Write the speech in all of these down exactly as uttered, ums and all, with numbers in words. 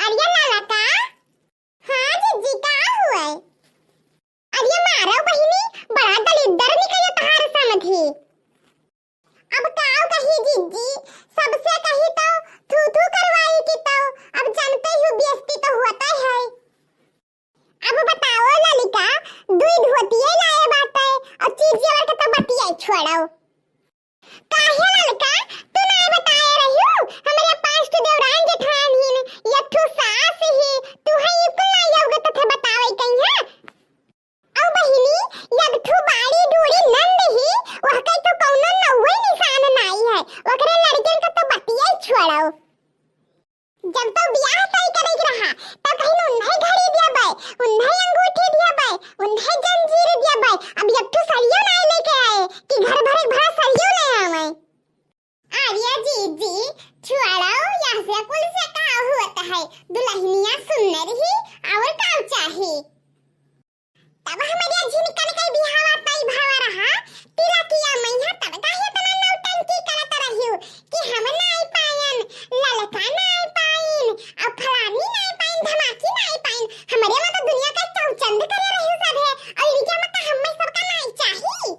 अरे ललका, हाँ जिज्जी, का हुए? अरे मारौ बहिनी, बड़ा दलिद्दर निकले तोहार समधी। अब काव कही जिज्जी, सबसे कही तौ थू थू करवाई की तौ, अब जानते ही बेइज्जती तो होता है। अब बताओ ललिका, दुई धोतिये लाए बाटे, और चीज जेवर के तो बतिये छोड़ो। काहे ललका, तू नाय बताए रहियो? हमरे पाँच ठो देवरान जेठान हिन, एक ठो सास ही, तू है ई कुल नाय अवगत थे बतावे कहीं है? औ बहिनी, एक ठो बाड़ी डूड़ी नंद ही, वह कहीं तो कौनो नौवे निशान नाई है, ओकरे लड़कन का तो बतिये छोड़ो। जब तो बियाह तय करे के रहा, तो कहीं उन्हें घड़ी दिया बाय, उन्हें अंगूठी दिया बाय, उन्हें जंजीर दिया बाय, अब एक ठो सरियो नाय लेके आए कि घर भरे भरा सरियो ले आवे। अरे जीजी, छोड़ो, यहाँ से कुल से का होता है? दुल्हनिया सुंदर ही और का चाही? तब हमरे झिनकन के बिहावा तय भवा रहा, तिलकिया मइहा तब काहे इतना नौटंकी करत रहियो कि हम नाय पायन, ललका नाय पाइन, अब फलानी नाय पाइन, धमाकी नाय पाइन। हमरे में तो दुनिया का चौचंद करे रहियो सब है, और इनके में तो हमें सबका नाय चाही।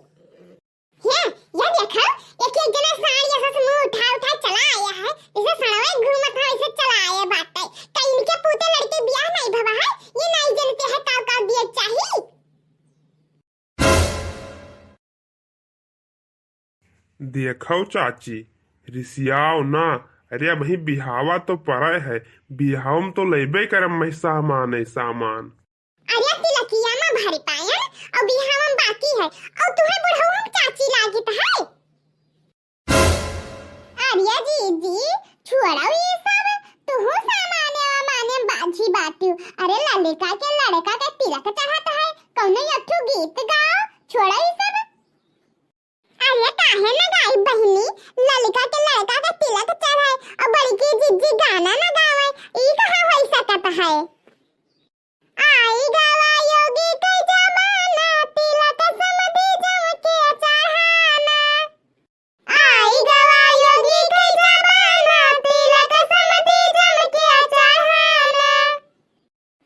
हे, या देखो, एक एक जना साँड़ जैसा से मुँह उठा उठा चला आया है, जैसे सड़वे घूमत है वैसे चला आया बाटे। का इनके पूते लड़के बियाह नाई भवा है, ये नाई जनते है का का दिए चाही। देखो चाची, रिसियाओ ना, अरे अबहीं बिहावा तो पड़े है, बिहाव में तो लेबे करम मैं सामान है सामान। अरे तिलकिया में भरी पायन, और बिहावा में बाकी है, और तुम्हें बुढ़ऊ हम चाची लागित है। अरे जीजी, छोड़ो ये सब, तुहू सामाने वामाने बाझी बाटू। अरे ललिका के लड़का के तिलक चढ़त है, कौनो एक ठो गीत गाओ, छोड़ो ये सब। अरे काहे न गाई बहिनी, ललिका के लड़का के तिलक चढ़ाए और बड़की जिज्जी गाना न गावे, ई कहाँ होई सकत है? आई गवा योगी के जमाना, तिलक समधी जम के चढ़ाना। आई गवा योगी के जमाना, तिलक समधी जम के चढ़ाना।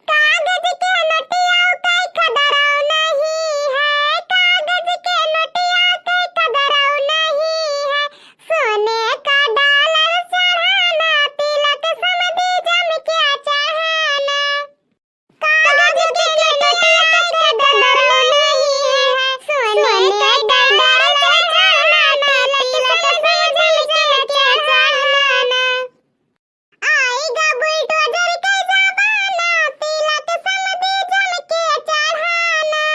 कागज के नोटिया के कदरौ नहीं है, कागज के नोटिया के कदरौ नहीं है, सोने का डॉलर चढ़ाना, तिलक समधी जम के चढ़ाना। कागज के नोटिया के कदरौ नहीं है, सोने का डॉलर चढ़ाना, तिलक समधी जम के चढ़ाना। आई गा बुलडोजर के जमाना, तिलक समधी जम के चढ़ाना।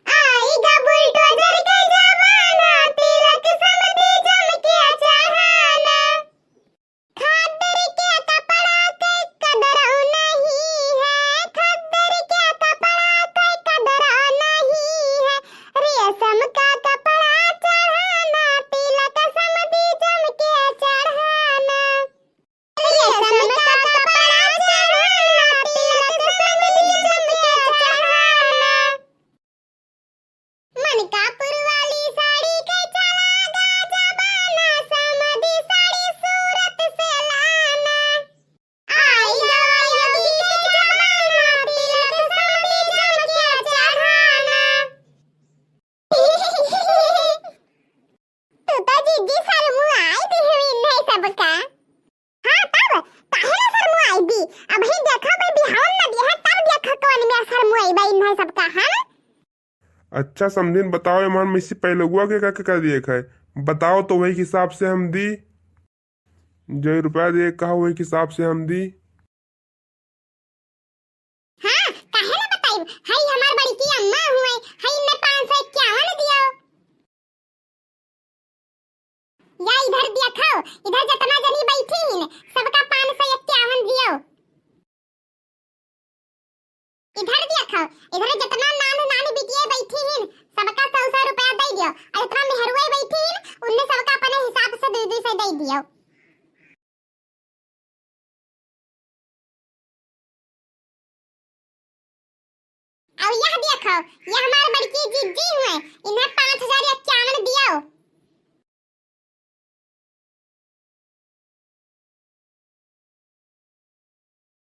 आई गा बुलडोजर के जमाना, तिलक समधी जम के चढ़ाना। खद्दर के कपड़ा के कदरौ नहीं है, खद्दर के कपड़ा के कदरौ नहीं है, रेशम का कपड़ा चढ़ाना, तिलक समधी जम के चढ़ाना। रेशम का कपड़ा चढ़ाना, तिलक समधी जम के चढ़ाना। मनकापुर वाली साड़ी के चला गा जमाना, समधी साड़ी सूरत से लाना। आई गवा योगी के जमाना, तिलक समधी जम के चढ़ाना। तू तो जिज्जी शर्मुआई दिहवी इन्हें सबका। हाँ तब, काहे ना शर्मुआई दी? अबहीं देखा भाई बिहावन न दिया है, तब देखा कौन में शर्मुआई बा इन्हें सबका, हाँ? अच्छा समधिन बताओ, एमान में से पहलुआ के का, का, का दिए है? बताओ तो वही हिसाब से हम दी। जे रुपया दिए कहा वही हिसाब से हम दी। हाँ, काहे ना बताइब? हई हमार बड़की अम्मा हुए, हई इन्हें पाँच सौ इक्यावन दियो। या इधर देखो, इधर जितना जनी बैठी हिन, सबका पाँच सौ इक्यावन दियो। इधर देखो, इधर जितना नान नान बिटिया बैठी हिन, सबका सौ सौ रुपया दे दियो। और इतना मेहरुए बैठी हिन, उनने सबका अपने हिसाब से दो दो सौ दे दियो। अब यह देखो, यह हमार बड़की जिज्जी हुए, इन्हें पाँच हजार इक्यावन दियो।